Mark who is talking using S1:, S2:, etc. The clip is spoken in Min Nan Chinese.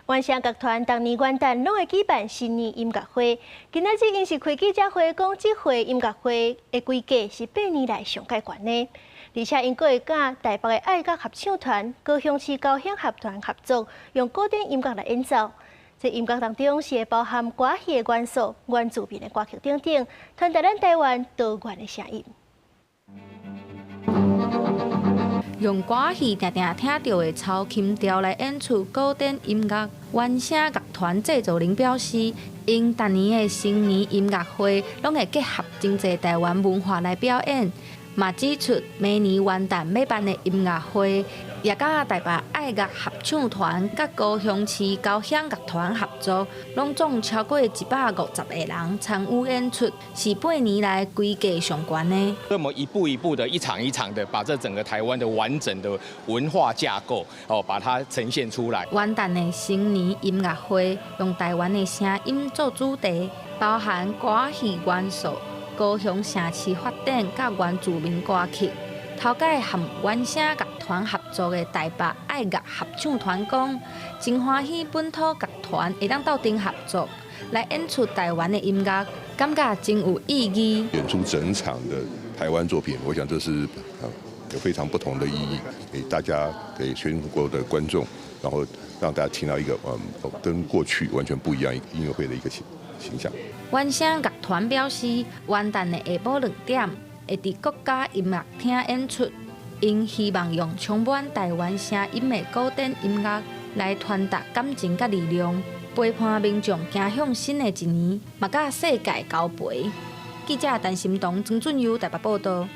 S1: 原聲樂團逐年元旦攏會舉辦新年音樂會，今仔日𪜶是開記者會，講這回音樂會的規格是8年來上蓋懸的，而且𪜶閣會佮台北的愛樂合唱團、高雄市交響樂團合作，用古典音樂來演奏。這音樂當中是會包含歌仔戲的元素、原住民的歌曲等等，傳達咱台灣多元的聲音。
S2: 用歌仔戲定定聽著的抽琴調來演出古典音樂。原聲樂團製作人表示，𪜶逐年的新年音樂會攏會結合真濟台灣文化來表演。嘛指出，明年元旦欲辦的音樂會，也佮台北愛樂合唱團佮高雄市交響樂團合作，攏總超過150個人參與演出，是8年來規格上懸的。
S3: 那麼一步一步的，一場一場的，把這整個台灣的完整的文化架構，哦，把它呈現出來。
S2: 元旦的新年音樂會用台灣的聲音做主題，包含歌仔戲元素、高雄城市發展佮原住民歌曲。頭擺和原聲樂團合作的台北愛樂合唱團講，真歡喜本土樂團會當鬥陣合作來演出台灣的音樂，感覺真有意義。
S4: 演出整場的台灣作品，我想這是有非常不同的意義，給大家，給全國的觀眾，然後讓大家聽到一個跟過去完全不一樣音樂會的一個形象。
S2: 原聲樂團表示，元旦的下晡2點會佇國家音樂廳演出，𪜶希望用充滿台灣聲音的古典音樂來傳達感情佮力量，陪伴民眾行向新的一年，嘛佮世界交陪。記者陳心彤、曾俊優台北報道。